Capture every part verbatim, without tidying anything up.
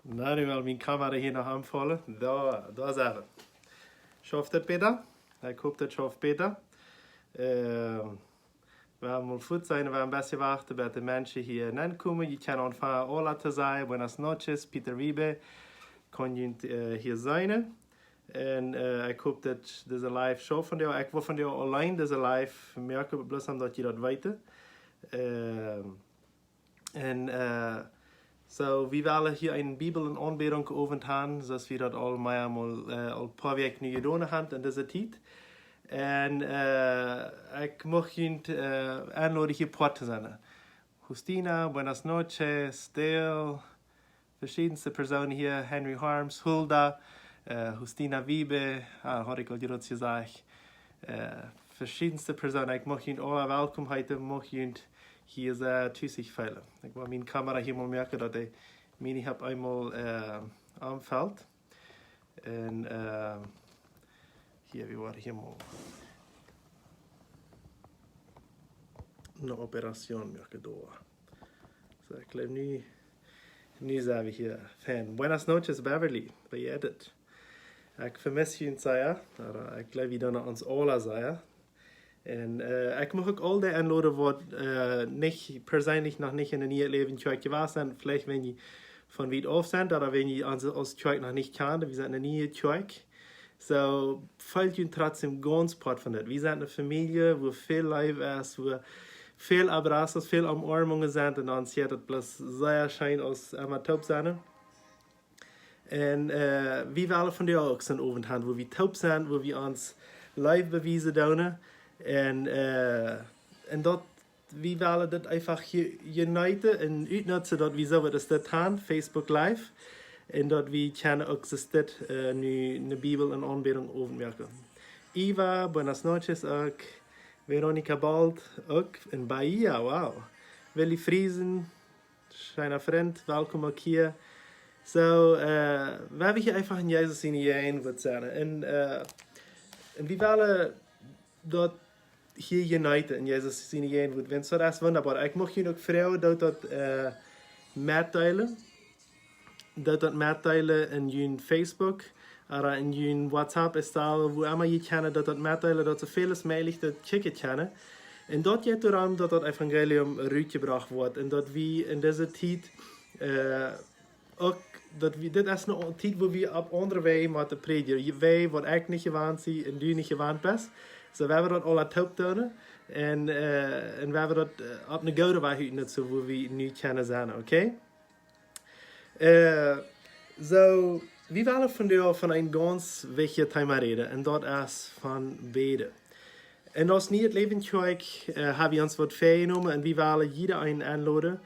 Na, nu well mien Kamera hia noch aunfaulen. Doa, doa sent wie. Schauft daut bäta? Ekj hop, daut schauft bäta. Ehm, wie woaren mol fuaz sennen, wie woaren een bät wachten, bat de Menschen hia nenkomen. Jie kjennen aunfangen hola to sajen, buenas noches, Peter Wiebe, kaun junt, eh, hia seenen. Un, eh, ekj hop, daut dise live schauft vondoag. Ekj well vondoag auleen dise live moaken, bloos om daut jie daut weeten. Ehm, Un, eh, soo, wie wellen hia een Bibel- un Aunbädunk Owent han, soo aus wie daut aul mea mol, eh, aul poa Wäakj nu jedonen han en dise Tiet. Un, eh, ekj mucht junt, eh, enloden hia Poat to sennen. Justina, buenas noches, Dale, veschiedenste Persoonen hia, Henry Harms, Hulda, eh, Justina Wiebe, ah, haud ekj aul jrots jesajcht. Eh, veschiedenste Persoonen, ekj mucht junt aula welkom heeten, mucht junt hia sea tus feelen. Ekj well miene Kamera hia mol moaken, daut dee mie nich opp eemol, eh, aunfelt. Un, eh, hia, wie woaren hia mol eene Operation moaken doa. Soo, ekj jleew nu, nu sent wie hia. Fein. Buenas noches, Beverly. Wie jeit et? Ekj vemis junt sea, oba ekj jleew, wie doonen ons aula sea. Un, eh, ekj mucht uk aul dee enloden, waut, eh, nich perseenlich noch nich en de Niee Läwen Kjoakj jewast sent. Veleicht, wan jie von wiet auf sent, oba wan jie ons aus Kjoakj noch nich kjanen, wie sent eene niee Kjoakj. Soo, feelt junt trotzdäm gaunz Poat von dit. Wie sent eene Famielje, wua väl Leew es, wua väl abrazos, väl Omoarmungen sent. Un ons jeit et bloos sea scheen, aus emma toop sennen. Un, eh, wie wellen vondoag uk soon Owent han, wua wie toop sent, wua wie ons Leew bewiesen doonen. Un, eh, un daut, wie wellen daut eefach je-, jeneeten un utnutzen, daut wie soo waut aus dit han, Facebook Live. Un daut wie kjennen uk soo dit, eh, nu eene Bibel- un Aunbädunk Owent moaken. Eva, buenas noches uk. Veronica Balt uk en Bahia, wow. Willy Friesen, scheena Frint, welkom uk hia. Soo, eh, wie haben hia eefach en Jesus siene Jäajenwoat sennen. Un, eh, un wie wellen daut hia jeneeten en Jesus siene Jäajenwoat. Wiels daut es wundaboa. Ekj mucht junt uk froagen, daut daut, eh, metdeelen. Daut daut metdeelen en jun Facebook, oda en jun WhatsApp es daut, wua emma jie kjennen, daut daut metdeelen, daut soo väl aus mäajlich daut kjikjen kjennen. Un daut jeit doaromm, daut daut Evangelium rutjebrocht woat. Un daut wie en dise Tiet, eh, uk, daut wie, dit es eene Tiet, wua wie opp aundre Wäaj motten prädjen. Wäaj, waut ekj nich jewant sie un du nich jewant best. Soo, wie wellen daut aula toop doonen. Un, eh, un wie wellen daut, eh, opp eene goode Wies utnutzen, wua wie nu kjennen sennen, okay? Eh, soo, wie wellen vondoag von een gaunz wichtjet Thema räden, un daut es von bäden. Un aus Niee Läwen Kjoakj, eh, haben wie ons waut väajenomen un wie wellen jieda eenen enloden,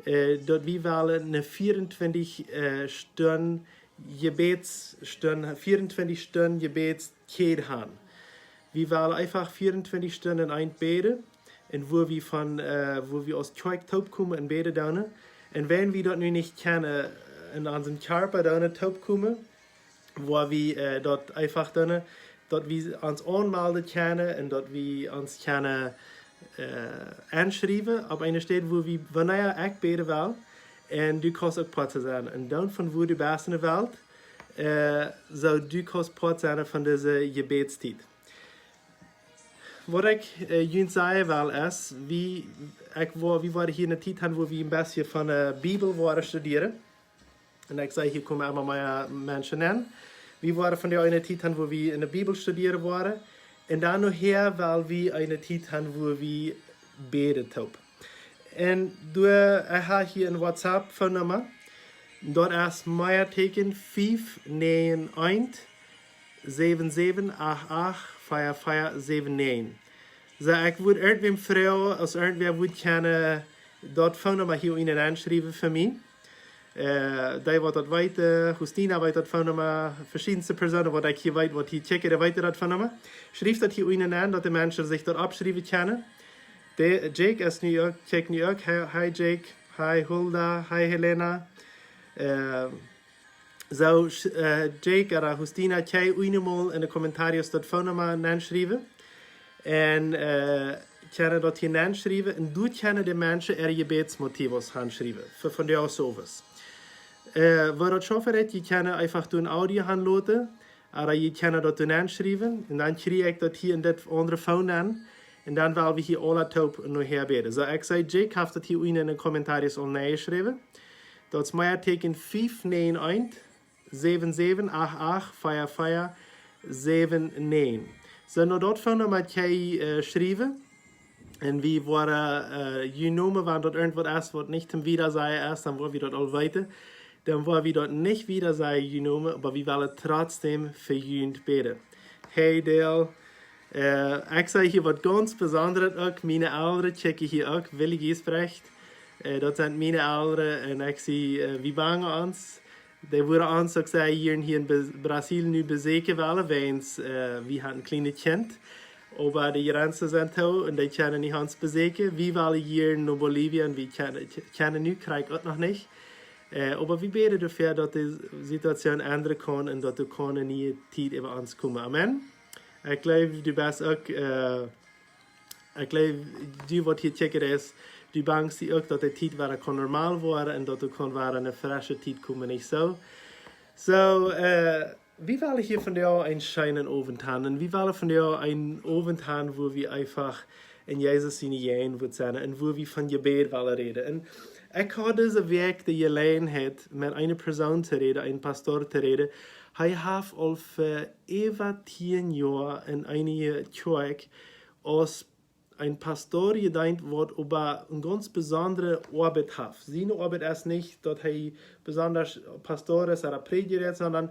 eh, daut wie wellen eene vieruntwintich, eh, Stund Jebädsstund, vieruntwintich Stund Jebädskjäd han. Wie wellen eefach vieruntwintich Stunden eent bäden. Un wua wie von, eh, wua wie aus Kjoakj toopkomen un bäden doonen. Un wan wie daut nu nich kjennen, eh, en onsen Kjarpa doonen toopkomen, wua wie, eh, daut eefach doonen, daut wie ons aunmelden kjennen un daut wie ons kjennen, eh, enschriewen opp eene Städ, wua wie, wanea ekj bäden well, un du kaust uk Poat sennen. Un dan von wua du best en de Welt, eh, soo du kaust Poat sennen von dise Jebädstiet. Waut ekj, eh, junt sajen well es, wie, ekj woa, wie woaren hia eene Tiet han, wua wie een bät von de Bibel woaren studieren. Un ekj saj, hia komen emma mea Menschen aun. Wie woaren vondoag eene Tiet han, wua wie en de Bibel studieren woaren. Un dan nohäa well wie eene Tiet han, wua wie bäden toop. Un doa, ekj hab hia een WhatsApp Phone Numma. Daut es Meateken fief näajen eent, säwen säwen acht acht, vea vea säwen näajen. Soo, ekj wudd irjentwäm froagen, aus irjentwäa wudd kjennen daut Phone Numma hia unjen enschriewen fa mie. Eh, dee waut daut weeten, Justina weet daut Phone Numma, veschiedenste Persoonen waut ekj hia weet, waut hia kjikjen, dee weeten daut Phone Numma. Schrieft daut hia unjen aun, daut de Menschen sikj daut oppschriewen kjennen. De, Jake es nu uk, kjikjt nu uk. Hi, hi Jake, hi Hulda, hi Helena. Eh, soo, sch-, eh, Jake ooda Justina, kjenn jie mol en de Kommentaren daut Phone Numma nenschriewen. Un, eh, kjennen daut hia nenschriewen. Un doa kjennen de Menschen äare Jebädsmotiven hanschriewen. Fa vondoag soo waut. Äh, woo daut schaufen deit, jie kjennen eefach doa een Audio aunloten, ooda jie kjennen daut doa nenschriewen, un dan kjrie ekj daut hia en dit aundre Phone aun, un dan well wie hia aula toop nohäa bäden. Soo, ekj see, Jake haft daut hia unjen en de Kommentaren aul nenjeschräwen. Daut es Meatieekjen fief näajen eent, säwen säwen acht acht, vea vea, säwen näajen. Soo, no daut Phone Numma kjenn jie, äh, schriewen. Un wie woaren, äh, june Nomen, wan daut irjentwaut es, waut nich toom Wiedasajen es, dan woa wie daut aul weeten. Dan woa wie daut nich wiedasajen, june Nomen, oba wie wellen trotzdäm fa junt bäden. Hey Dale, äh, ekj see hia waut gaunz Besondret uk. Miene Elren kjikjen hia uk, Willi Giesbrecht. Äh, daut sent miene Elren un ekj see, äh, wie bangen ons. Dee wudden ons uk sea jieren hia en Be-, Brasil nu besieekjen wellen, wiels, äh, wie haben een kjlienet Kjint. Oba de Jrenzen sent too un dee kjennen nich ons besieekjen. Wie wellen hia no Bolivien, wie kjennen, kjennen nu krakjt uk noch nich. Äh, oba wie bäden doafäa, daut de Situation endren kaun un daut doa kaun eene niee Tiet äwa ons komen. Amen. Ekj jleew, du best uk, äh, ekj jleew, du waut hia kjikjen es, du bangst die uk, daut de Tiet wada kaun normal woaren un daut doa kaun wada eene fresche Tiet komen, nich soo? Soo, äh, wie wellen hia vondoag een scheenen Owent haben. Un wie wellen vondoag een Owent haben, wua wie eefach en Jesus siene Jäajenwoat sent un wua wie von Jebäd wellen räden. Un ekj haud dise Wäakj de Jeläajenheit, met eene Persoon to räden, een Pastor to räden. Hee haft aul fa äwa tieen Joa en eene Kjoakj aus een Pastor jedeent, waut oba eene gaunz besondre Oabeit haft. Siene Oabeit es nich, daut hee besonda Pastor es ooda Prädja, sonda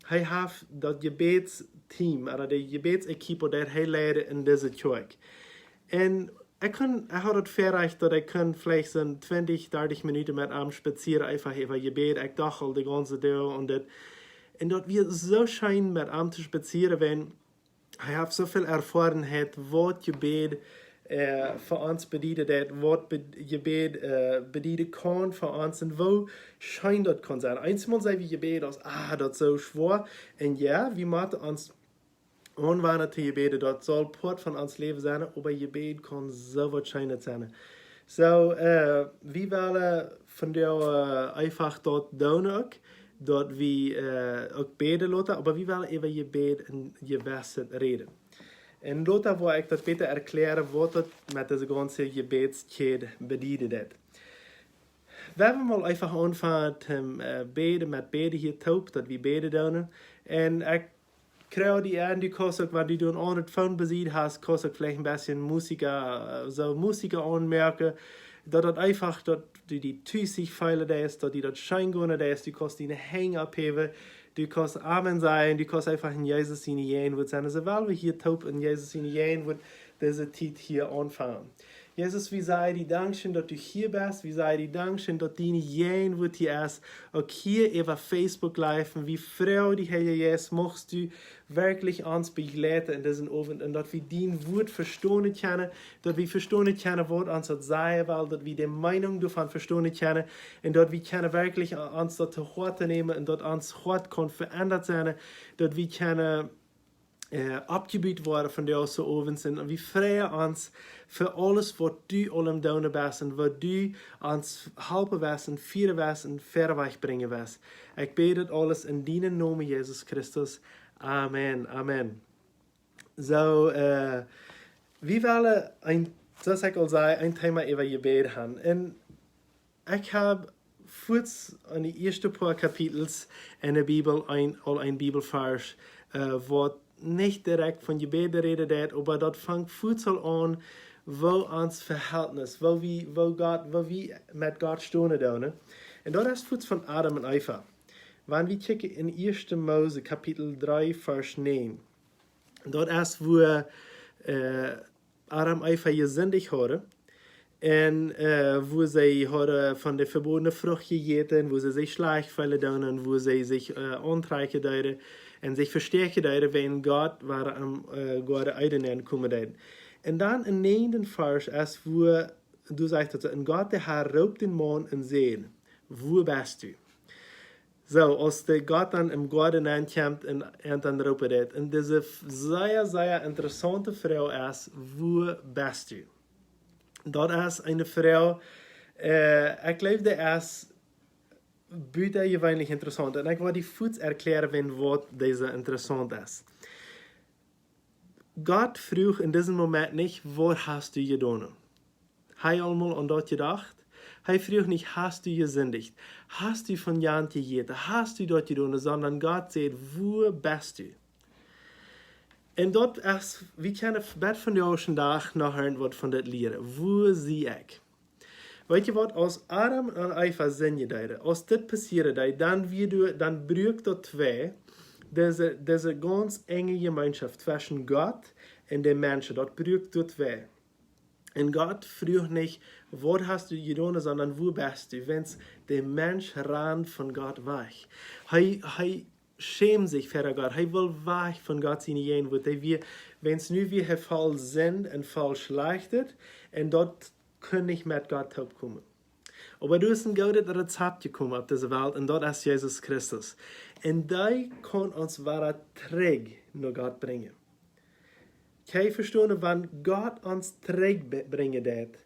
hee haft daut Jebädsteam, ooda de Jebädsequipo, daut hee leiden en dise Kjoakj. Un ekj kunn, ekj haud daut väarajcht, daut ekj kunn veleicht soon twintich, dartich Minuten met am spazieren, eefach äwa Jebäd. Ekj docht aul de gaunze Dach aun dit. Un daut wia soo scheen met am to spazieren, wiels hee haft soo väl Erfoarenheit, waut Jebäd, äh, fa ons bedieden deit, waut be-, Jebäd, äh, bedieden kaun fa ons un woo scheen daut kaun sennen. Eemol sent wie Jebäd aus, ah, daut es soo schwoa. Un jo, wie motten ons aunwennen to Jebäd, daut saul Poat von ons Läwen sennen, oba Jebäd kaun soo waut Scheenet sennen. Soo, äh, wie wellen vondoag, äh, eefach daut doonen uk, daut wie, äh, uk bäden loten, oba wie wellen äwa Jebäd un Jewessen räden. Un lota woa ekj daut bäta erkjläaren, waut daut met dise gaunze Jebädskjäd bedieden deit. Wie wellen mol eefach aunfangen, äh, bäden, met bäden hia toop, daut wie bäden doonen. Un ekj kjrie die aun, du kaust uk, wan du een aundret Phone bie die hast, kaust uk veleicht een bät Musik, äh, soo Musik aunmoaken, daut daut eefach, daut du die tus feelen deist, daut die daut scheen gonen deist, du kaust diene Henj opphäwen, du kaust Amen sajen, du kaust eefach en Jesus siene Jäajenwoat sennen. Soo wellen wie hia toop en Jesus siene Jäajenwoat dise Tiet hia aunfangen. Jesus, wie sajen die Dankscheen, daut du hia best. Wie sajen die Dankscheen, daut diene Jäajenwoat hia es. Uk hia äwa Facebook Live. Un wie froagen die, Heilja Jeist, muchst du werkjlich ons bejleiden en disen Owent un daut wie dien Wuat vestonen kjennen, daut wie vestonen kjennen, waut ons daut sajen well, daut wie de Meenunk doavon vestonen kjennen un daut wie kjennen werkjlich a-, ons daut to Hoaten nämen un daut ons Hoat kaun veendat sennen, daut wie kjennen, äh, oppjebut woaren von dise Owents. Un wie freien ons fa aules, waut du aul aum doonen best un waut du ons halpen woascht un fieren woascht un wieda brinjen woascht. Ekj bäd daut aules en dienen Nomen, Jesus Christus. Amen. Amen. Soo, äh, wie wellen een, soo aus ekj aul säd, een Thema äwa Jebäd haben. Un ekj hab fuaz en de ieeschte poa Kapitels en de Bibel een, aul een Bibelvarsch, äh, waut nich direkt von Jebäd räden deit, oba daut fangt fuaz aul aun, woo ons Vehältnis, woo wie, woo Gott, woo wie met Gott stonen doonen. Un daut es fuaz von Adam un Eva. Wan wie kjikjen en ieeschte Mose Kapitel dree, Varsch näajen. Daut es, wua, äh, Adam un Eva jesindicht hauden. Un, äh, wua see hauden von de vebodne Frucht jejäten, wua see sikj schlajcht feelen deeden un wua see sikj, äh, auntrakjen deeden un sikj vestäakjen deeden, wiels Gott wia aum, äh, Goaden Eden nenkomen deed. Un dan em näajenden Varsch es, wua, doa sajcht et soo: "Un Gott, de Herr, roopt dän Maun un säd: Wua best du?" Soo, aus de Gott dan em Goaden nenkjemt un, un dan roopen deit. Un dise f-, sea, sea interessaunte Froag es: "Wua best du?" Daut es eene Froag, äh, ekj jleew, dee es butajeweenlich interessaunt. Un ekj woa die fuaz erkjlären, wuarom daut soo interessaunt es. Gott fruach en disen Moment nich: "Waut hast du jedonen?" Hee aul mol aun daut jedocht? Hee fruach nich: "Hast du jesindicht? Hast du von jant jejäten? Hast du daut jedonen?" Sonda Gott säd: "Wua best du?" Un daut es, wie kjennen f-, bat vondoag dän Dach noch irjentwaut von dit lieren. Wua sie ekj? Weetst du waut, aus Adam un Eva sindjen deeden, aus dit passieren deed, dan wia doa, dan bruak daut twee, dise, dise gaunz enje Jemeenschoft tweschen Gott un de Menschen, daut bruak daut twee. Un Gott fruach nich: "Waut hast du jedonen?", sonda: "Wua best du?" Wiels de Mensch rand von Gott wajch. Hee, hee schämd sikj ver Gott. Hee wull wajch von Gott siene Jäajenwuat. Hee wia, wiels nu wia hee voll Sind un voll Schlajchtet. Un daut kunn nich met Gott toopkomen. Oba doa es een goodet Rezept jekomen opp dise Welt, un daut es Jesus Christus. Un dee kaun ons wada trigj no Gott brinjen. Kjenn jie vestonen, wan Gott ons trigj be-, brinjen deit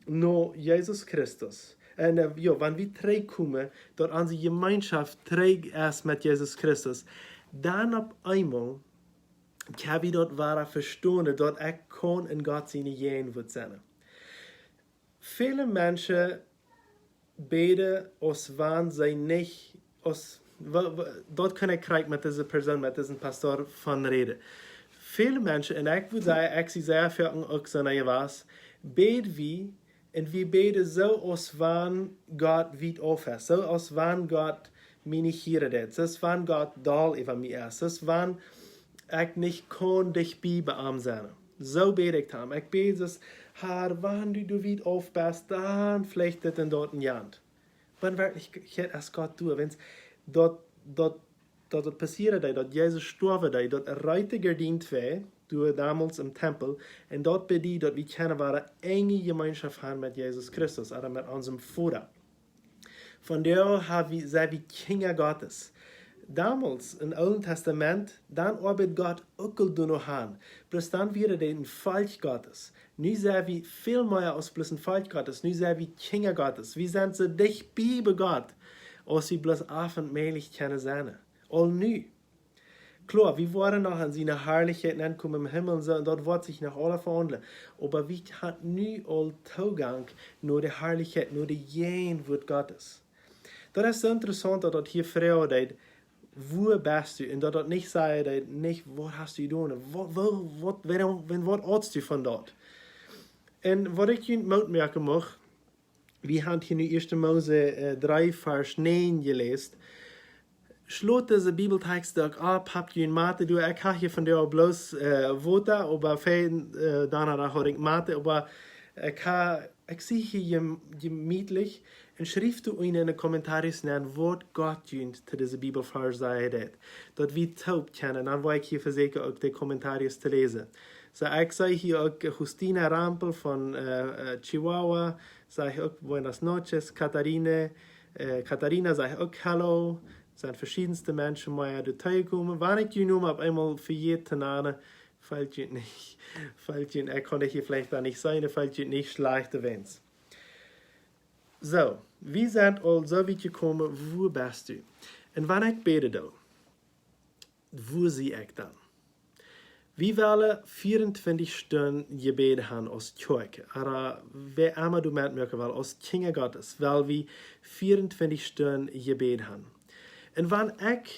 no Jesus Christus, un, äh, jo, wan wie trigjkomen, daut onse Jemeenschoft trigj es met Jesus Christus, dan opp eemol kjenn wie daut wada vestonen, daut ekj kaun en Gott siene Jäajenwuat sennen. Väle Menschen bäden, aus wan see nich, aus, wa-, wa-, daut kunn ekj krakjt met dise Persoon, met disen Pastor von räden. Väle Menschen, un ekj wudd sajen, ekj sie sea foaken uk soo een jewast, bäd wie, un wie bäden soo, aus wan Gott wiet auf es, soo aus wan Gott mie nich hieren deit, soo aus wan Gott doll äwa mie es, soo aus wan ekj nich kaun dicht bie, bie am sennen. Soo bäd ekj to am. Ekj bäd soo: "Herr, wan du, du wiet auf best, dan veleicht dit un daut un jant." Oba en Werkjlichkjeit es Gott doa, wiels daut, daut, daut, daut passieren deed, daut Jesus stoawen deed, daut reet de Gardien twei, doa donmols em Tempel, un daut bediet, daut wie kjennen wada enje Jemeenschoft haben met Jesus Christus, ooda met onsen Voda. Vondoag ha wie, sent wie Kjinja Gottes. Donmols, em Oolen Tastament, dan oabeid Gott uk aul doano han. Bloos dan wia daut een Volkj Gottes. Nu sent wie väl mea aus bloos een Volkj Gottes. Nu sent wie Kjinja Gottes. Wie sent soo dicht bie, bie Gott, aus wie bloos oftmols kjennen sennen. Aul nu. Kloa, wie woaren noch aun siene Harlichkjeit aunkomen em Himmel un soo, un daut woat sikj noch aules veendren. Oba wie haben nu aul Toogank no de Harlichkjeit, no de Jäajenwuat Gottes. Daut es soo interessaunt, daut daut hia froagen deit: "Wua best du?" Un daut daut nich sajen deit, nich: "Waut hast du jedonen? Waut, waut, waut, wuarom, wan, waut aulst du von daut?" Un waut ekj junt Moot moaken mucht, wie haben hia nu ieeschte Mose, äh, dree, Varsch näajen jeläst. Schlot dise Bibeltext uk opp, hab jie Mate doa. Ekj ha hia vondoag bloos, äh, Wota, oba fein, äh, doano haud ekj Mate, oba ekj ha, ekj sie hia jem-, jemietlich un schriew doa en de Kommentaren nenn, waut Gott junt to dise Bibelvarsch sajen deit. Daut wie toop kjennen, dan woa ekj hia vesäkjen uk de Kommentaren to läsen. Soo, ekj see hia uk Justina Rampel von, äh, äh, Chihuahua, sajcht uk Buenas noches, Katarina, äh, Katarina sajcht uk hallo, sent veschiedenste Menschen mea doatoo jekomen. Wan ekj june Nomen opp eemol vejät to nanen, feelt junt nich, feelt junt, ekj kaun daut hia veleicht dan nich seenen, feelt junt nich schlajcht, wiels. Soo, wie sent aul soo wiet jekomen, wua best du? Un wan ekj bäden doo, wua sie ekj dan? Wie wellen vieruntwintich Stunden Jebäd haben aus Kjoakj, ooda wäa emma doa metmoaken well, aus Kjinja Gottes, well wie vieruntwintich Stunden Jebäd haben. Un wan ekj,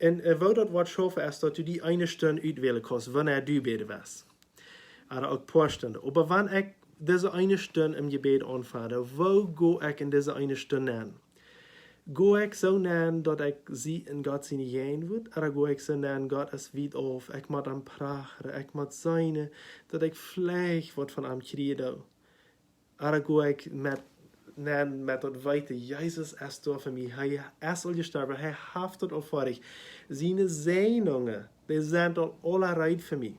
un, äh, woo daut woat schaufen es, daut du die eene Stund utwälen kaust, wanea du bäden west. Ooda uk poa Stunden. Oba wan ekj dise eene Stund em Jebäd aunfang, woo go ekj en dise eene Stund nenn? Go ekj soo nenn, daut ekj sie en Gott siene Jäajenwuat, ooda go ekj soo nenn, Gott es wiet auf, ekj mott am prachren, ekj mott seenen, daut ekj veleicht waut von am kjrieen doo? Ooda go ekj met, nenn met daut weeten, Jesus es doa fa mie, hee es aul jestorwen, hee haft daut aul foadich. Siene Säajnungen, dee sent aul aula reed fa mie.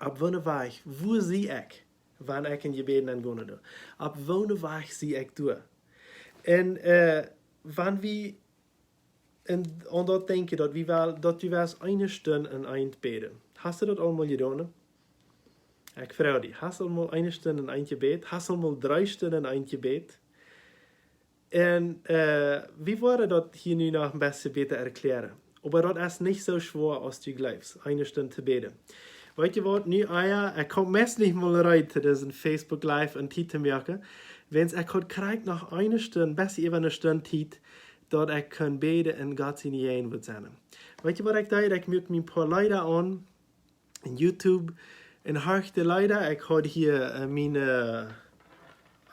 Opp woone Wajch, wua sie ekj, wan ekj en Jebäd nenn go? Opp woone Wajch sie ekj doa? Un, äh, wan wie, un aun daut denkjen, daut wie well, daut du west eene Stund en eent bäden. Hast du daut aul mol jedonen? Ekj froag die, hast du aul mol eene Stund en eent jebät? Hast du aul mol dree Stunden en eent jebät? Un äh, wie woaren daut hia nu noch een bät bäta erkjläaren. Oba daut es nich soo schwoa aus du jleefst, eene Stund to bäden. Weetst du waut, nu, ah jo, ekj kom meist nich mol reed to disen Facebook Live un Tiet to moaken. Wiels ekj haud krakjt noch eene Stund, best äwa eene Stund Tiet, daut ekj kunn bäden un Gott siene Jäajenwoat sennen. Weetst du waut ekj deed? Ekj muak mie een poa Leeda aun en YouTube un horcht de Leeda. Ekj haud hia äh, miene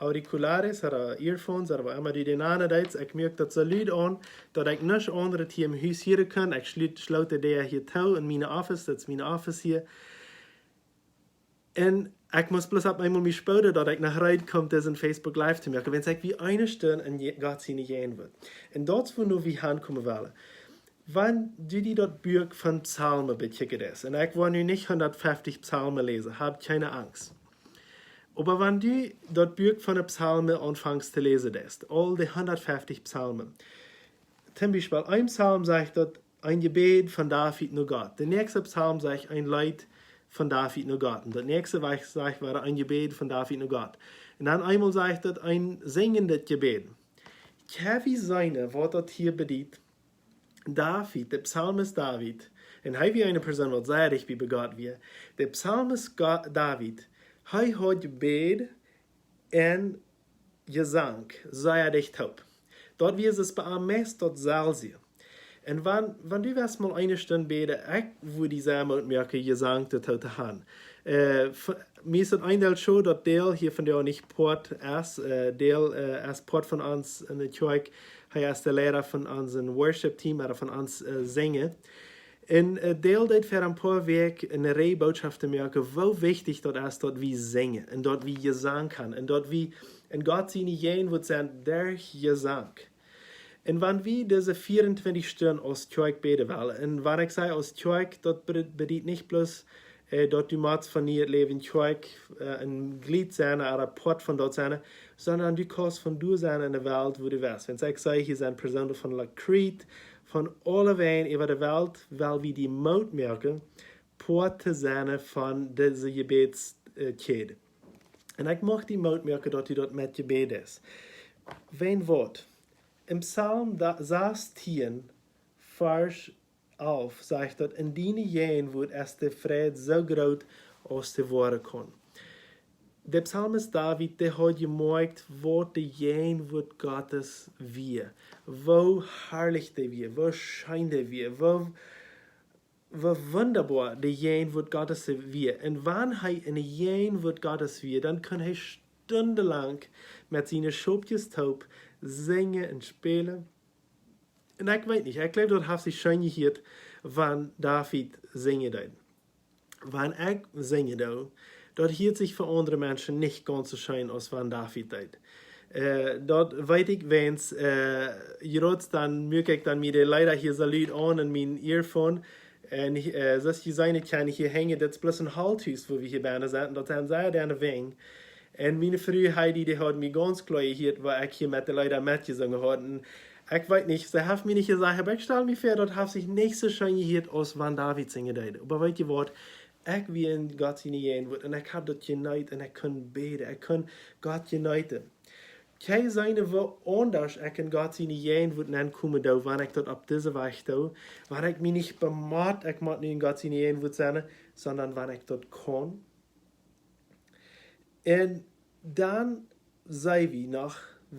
Auriculares ooda Earphones ooda waut emma du dee nanen deist. Ekj muak daut soo lud aun, daut ekj nuscht aundret hia em Hus hieren kunn. Ekj schloot, schloot de Däa hia too en miene Office, daut es miene Office hia. Un ekj must bloos opp eemol mie spooden, daut ekj noch reed kom, disen Facebook Live to moaken, wiels ekj wia eene Stund en Je-, Gott siene Jäajenwoat. Un daut es wua nu wie hankomen wellen. Wan du die daut Buak von Psalmen bekjikjen deist, un ekj woa nu nich hundatfeftich Psalmen läsen, hab kjeene Angst. Oba wan du daut Buak von de Psalmen aunfangst to läsen deist, aul de hundatfeftich Psalmen, tom Biespel, een Psalm sajcht daut een Jebäd von David no Gott. De näakjste Psalm sajcht een Leet von David no Gott. Un daut näakjste sajcht, sajcht wada een Jebäd von David no Gott. Un dan eemol sajcht daut een sinjendet Jebäd. Kjenn wie seenen waut daut hia bediet? David, de Psalmist David, un hee wia eene Persoon waut sea dicht bie Gott wia. De Psalmist Ga-, David, hee haud jebäd un jesank sea dicht toop. Daut wia soo bie am meist daut selwje. Un wan, wan du west mol eene Stund bäden, ekj wudd die sea Moot moaken, Jesank doatoo to han. Äh, f-, mie es daut een Deel schod, daut Dale hia vondoag nich Poat es. Äh, Dale äh, es Poat von ons en de Kjoakj. Hee es de Leida von onsen Worship Team, ooda von ons äh, Sinjen. Un äh, Dale deed ver een poa Wäakj eene Reaj Bootschoften moaken, woo wichtich daut es, daut wie sinjen un daut wie Jesank han un daut wie en Gott siene Jäajenwoat sent derch Jesank. Un wan wie dise vieauntwintich Stund aus Kjoakj bäden wellen, un wan ekj saj aus Kjoakj, daut be-, bediet nich bloos äh, daut du motst von Nieet Läwen Kjoakj äh, een Jlied sennen ooda Poat von daut sennen, sonda du kaust von doa sennen en de Welt, wua du west. Wiels ekj saj, hia sent Persoonen von La Crete, von aulewäajen äwa de Welt, well wie die Moot moaken, Poat to sennen von dise Jebädskjäd. Un ekj mucht die Moot moaken, daut du daut met Jebäd deist. Wan waut? Em Psalm da-, sastieen, Varsch alf, sajcht daut: "En diene Jäajenwoat es de Fräd soo groot aus de woaren kaun." De Psalmist David, dee haud jemoakjt, waut de Jäajenwoat Gottes wia. Woo harlich dee wia, woo scheen dee wia, woo, woo wundaboa de Jäajenwoat Gottes wia. Un wan hee en de Jäajenwoat Gottes wia, dan kunn hee stundenlang met siene Schopkjes toop sinjen un spälen. Un ekj weet nich, ekj jleew, daut haft sikj scheen jehieet, wan David sinjen deed. Wan ekj sinjen doo, daut hieet sikj fa aundre Menschen nich gaunz soo scheen aus wan David deed. Äh, daut weet ekj, wiels äh, jrods dan muak ekj dan mie de Leeda hia soo lud aun en mien Earphone. Un äh, soo aus jie seenen kjennen, hia henjen, dit es bloos een Holthus, wua wie hia bennen sent. Daut sent sea denne Wenj. Un miene Fru Heidi, dee haud mie gaunz kloa jehieet, waut ekj hia met de Leeda metjesungen haud. Un ekj weet nich, see haft mie nich jesajcht, oba ekj stal mie väa, daut haft sikj nich soo scheen jehieet aus wan David sinjen deed. Oba weetst du waut? Ekj wia en Gott siene Jäajenwoat un ekj hab daut jeneeten un ekj kunn bäden, ekj kunn Gott jeneeten. Kjenn jie seenen, woo aundasch ekj en Gott siene Jäajenwoat nenkomen doo, wan ekj daut opp dise Wies doo, wan ekj mie nich bemott, ekj mott nu en Gott siene Jäajenwoat sennen, sonda wan ekj daut kaun. Un dan see wie noch,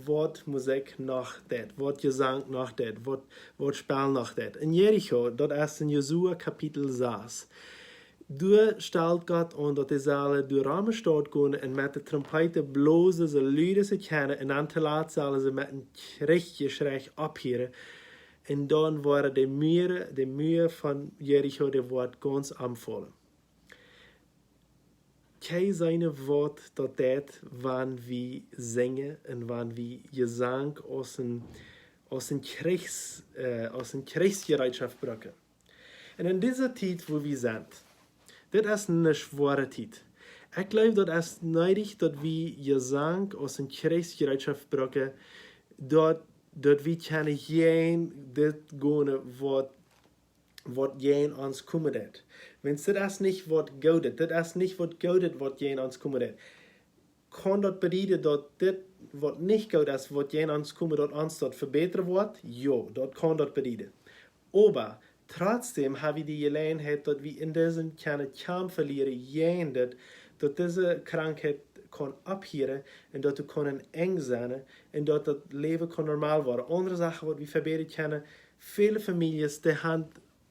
waut Musikj noch deit, waut Jesank noch deit, waut, waut Spell noch deit. En Jericho, daut es en Josua Kapitel sas, doa stalt Gott aun, daut dee sellen doa rom de Staut gonen un met de Trompeeten blosen, soo lud aus see kjennen, un dan toolatst sellen see met een Kjrichsjeschrei opphieren. Un dan woaren de Muaren, de Muaren von Jericho, dee woaren gaunz omfaulen. Kjenn jie seenen, waut daut deit, wan wie sinjen un wan wie Jesank aus een, aus een Kjrichs-, äh, aus een Kjrichsjereetschoft brucken. Un en dise Tiet, wua wie sent, dit es eene schwoare Tiet. Ekj jleew, daut es needich, daut wie Jesank aus een Kjrichsjereetschoft brucken, daut, daut wie kjennen jäajen dit gonen, waut waut jäajen ons komen deit. Wiels dit es nich waut Goodet, dit es nich waut Goodet, waut jäajen ons komen deit. Kaun daut bedieden, daut dit, waut nich goot es, waut jäajen ons kjemt, daut ons daut vebätren woat? Jo, daut kaun daut bedieden. Oba trotzdäm ha wie de Jeläajenheit, daut wie en disen kjennen kjamfen lieren jäajen dit, daut dise Krankheit kaun opphieren un daut et kaun een Enj sennen un daut daut Läwen kaun normal woaren. Aundre Sachen, waut wie vebätren kjennen, väle Famieljes, dee han,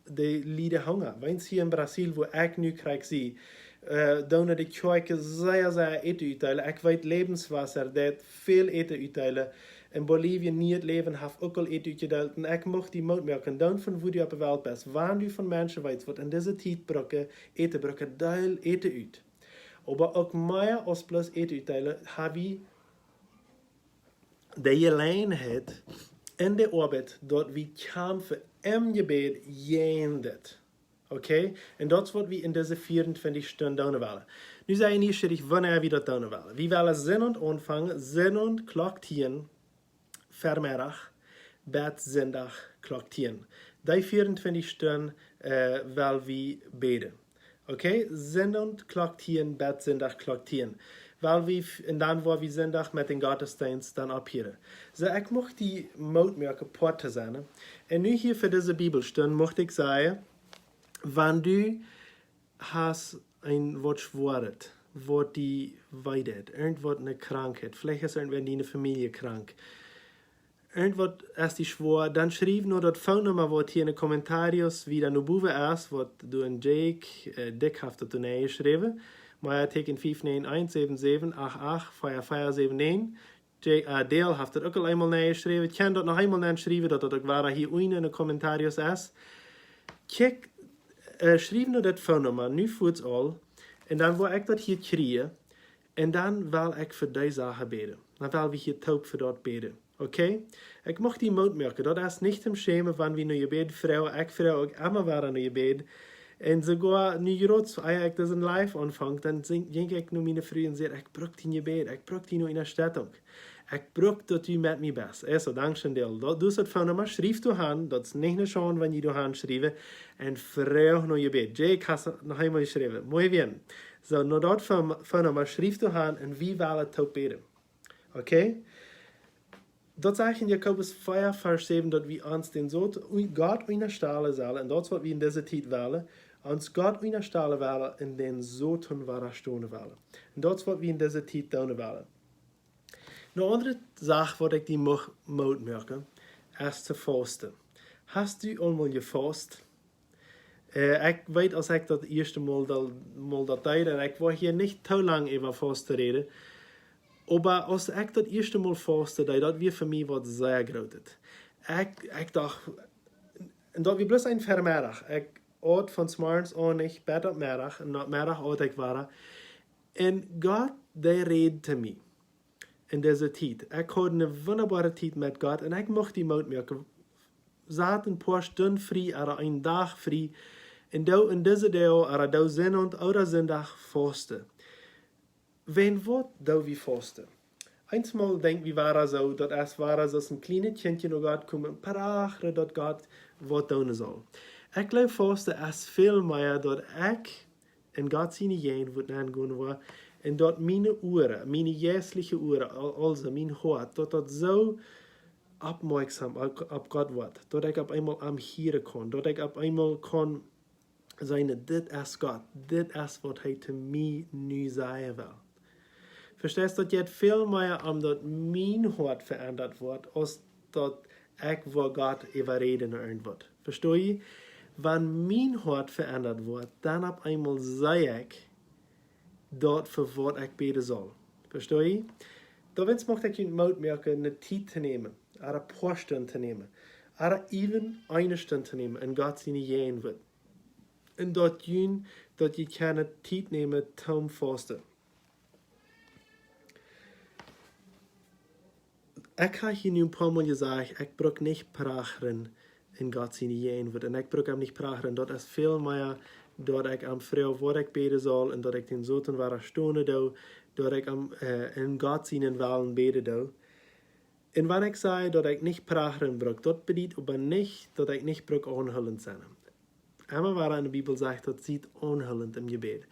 dee lieden Hunga. Weens hia en Brasil, wua ekj nu krakjt sie, äh, doonen de Kjoakjen sea, sea Äten utdeelen. Ekj weet, Lebenswasser deit väl Äten utdeelen. En Bolivien, Nieet Läwen haft uk aul Äten utjedeelt. Un ekj mucht die Moot moaken, dan von wua du opp de Welt best, wan du von Menschen weetst, waut en dise Tiet brucken, Äten brucken, deel Äten ut. Oba uk mea aus bloos Äten utdeelen, ha wie de Jeläajenheit en de Oabeit, daut wie kjamfen em Jebäd jäajen dit. Okay? Un daut es, waut wie en dise vieauntwintich Stunden doonen wellen. Nu sie jie nieschierich, wanea wie daut doonen wellen. Wie wellen Sindach aunfangen, Sindach Klock tieen, Vemeddach, bat Sindach Klock tieen. Dee vieauntwintich Stunden, äh, well wie bäden. Okay? Sindach Klock tieen, bat Sindach Klock tieen. Well wie, f-, un dan woa wie Sindach met dän Gottesdeenst dan opphieren. Soo, ekj mucht die Moot moaken, Poat to sennen. Un nu hia fa dise Bibelstund mucht ekj sajen, wan du hast een waut Schwoaret, waut die wee deit, irjentwaut, eene Krankheit, veleicht es irjentwäa en diene Famielje krank, irjentwaut es die schwoa, dan schriew no daut Phonenumma, waut hia en de Kommentarios wada no bowen es, waut du en Jake, äh, Dick haft daut doa nenjeschräwen, Mea Tieekjen fief näajen eent säwen säwen acht acht vea vea säwen näajen. Jay, äh, Dale haft daut uk aul eemol nenjeschräwen. Kaun daut noch eemol nenschriewen, daut daut uk wada hia unjen en de Kommentarios es. Kjikj, äh, schriew no daut Phonenumma, nu fuaz aul. Un dan woa ekj daut hia kjrieen. Un dan well ekj fa dee Sachen bäden. Dan well wie hia toop fa daut bäden. Okay? Ekj mucht die Moot moaken. Daut es nich toom schämen, wan wie no Jebäd froagen. Ekj froag uk emma wada no Jebäd. Un soogoa nu jrod, ea ekj disen Live aunfunk, dan saj, jinkj ekj no miene Fru un säd: "Ekj bruck dien Jebäd, ekj bruck diene Unjastettunk. Ekj bruck daut du met mie best." Ea, soo, dankscheen, Dale. Daut, daut es daut Phonenumma, schriew doa han, daut es nich ne Schaund, wan jie doa han schriewen. Un froag no Jebäd. Jake, hast noch eemol jeschräwen. Muy bien. Soo, no daut Phone-, Phonenumma, schriew doa han un wie wellen toop bäden. Okay? Daut sajcht en Jakobus vea, Varsch säwen, daut wie ons dän Sot-, Gott unjastalen sellen, un daut es, waut wie en dise Tiet wellen, ons Gott unjastalen wellen un dän Soton wadastonen wellen. Un daut es, waut wie en dise Tiet doonen wellen. Ne aundre Sach, waut ekj die mucht Moot moaken, es to fausten. Hast du aul mol jefaust? Äh, ekj weet, aus ekj daut ieeschte Mol daut, Mol daut deed, un ekj woa hia nich too lang äwa fausten räden, oba aus ekj daut ieeschte Mol fausten deed, daut wia fa mie waut sea Grootet. Ekj, ekj docht, un daut wia bloos een Vemeddach. Ekj aut von zemorjes aun nich, bat opp Meddach, un opp Meddach aut ekj wada. Un Gott, dee räd to mie en dise Tiet. Ekj haud ne wundaboare Tiet met Gott un ekj mucht die Moot moaken. Sat een poa Stunden frie, ooda een Dach frie. Un doo en dise Doag, ooda doo Sindach ooda Sindach fausten. Wan waut doo wie fausten? Eensmol denkj wie wada soo, daut es wada soo aus een kjlienet Kjintje no Gott komen, prachren daut Gott waut doonen saul. Ekj jleew, fausten es väl mea daut ekj en Gott siene Jäajenwuat nengonen woa, un daut miene Uaren, miene jeistliche Uaren, al-, aulsoo mien Hoat, daut daut soo oppmoaksom opp, opp Gott woat, daut ekj opp eemol am hieren kaun, daut ekj opp eemol kaun seenen, dit es Gott, dit es, waut hee to mie nu sajen well. Vesteist, daut jeit väl mea om daut mien Hoat veendat woat, aus daut ekj woa Gott äwaräden no irjentwaut. Vesto jie? Wan mien Hoat veendat woat, dan opp eemol see ekj daut, fa waut ekj bäden saul. Vesto jie? Doawäajen mucht ekj junt Moot moaken, ne Tiet to nämen, ooda poa Stunden to nämen, ooda even eene Stund to nämen en Gott siene Jäajenwuat. Un daut jie, daut jie kjennen Tiet nämen toom fausten. Ekj ha hia nu een poa Mol jesajcht, ekj bruck nich prachren en Gott siene Jäajenwuat. Un ekj bruck am nich prachren. Daut es väl mea daut ekj am froag, waut ekj bäden saul, un daut ekj dän Soton wadastonen doo, daut ekj am, äh, en Gott sienen Wellen bäden doo. Un wan ekj saj, daut ekj nich prachren bruck, daut bediet oba nich, daut ekj nich bruck aunhoolent sennen. Emma wada en de Bibel sajcht daut, siet aunhoolent em Jebäd.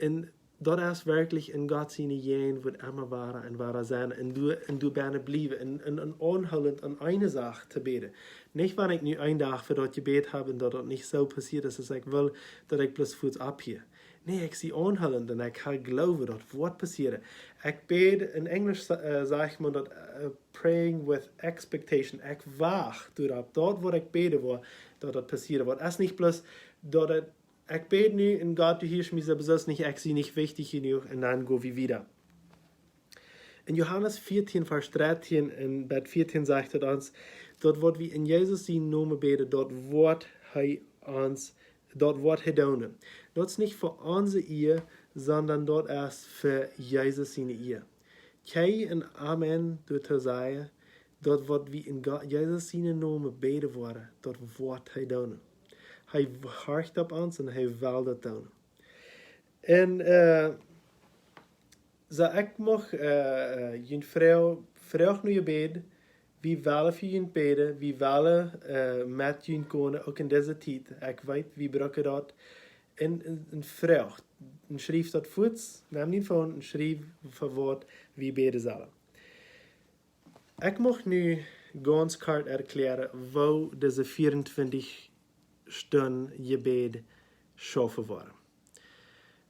Un daut es werkjlich en Gott siene Jäajenwoat emma wada un wada sennen un doa, un doa bennen bliewen un, un, un aunhoolent aun eene Sach to bäden. Nich wan ekj nu een Dach fa daut jebät hab un daut daut nich soo passieet es aus ekj well, daut ekj bloos fuaz opphieren. Nä, ekj sie aunhoolent un ekj ha Gloowen daut woat passieren. Ekj bäd, en Enjlisch sa-, äh, sajcht maun daut, äh, praying with expectation. Ekj wacht doaropp, daut waut ekj bäden woa, daut daut passieren woat. Es nich bloos daut et, ekj bäd nu un Gott, du hieescht mie sowieso nich, ekj sie nich wichtich jenuach un dan go wie wieda. En Johanes vieetieen, Varsch drettieen un bat vieetieen sajcht et ons, daut waut wie en Jesus sienen Nomen bäden, daut woat hee ons, daut woat hee doonen. Daut es nich fa onse Ea, sonda daut es fa Jesus siene Ea. Kjeen een Amen doatoo sajen, daut waut wie en Gott, Jesus sienen Nomen bäden woaren, daut woat hee doonen. Hee horcht opp ons un hee well daut doonen. Un, äh, soo ekj mucht, äh, äh, junt froag, froag no Jebäd, wie wellen fa junt bäden, wie wellen, äh, met junt gonen, uk en dise Tiet. Ekj weet, wie brucken daut. Un, un, un froag, un schriew daut fuaz, nemm dien Phone un schriew fa waut wie bäden sellen. Ekj mucht nu gaunz kort erklären, woo dise vieauntwintich Stunden Jebäd schaufen woaren.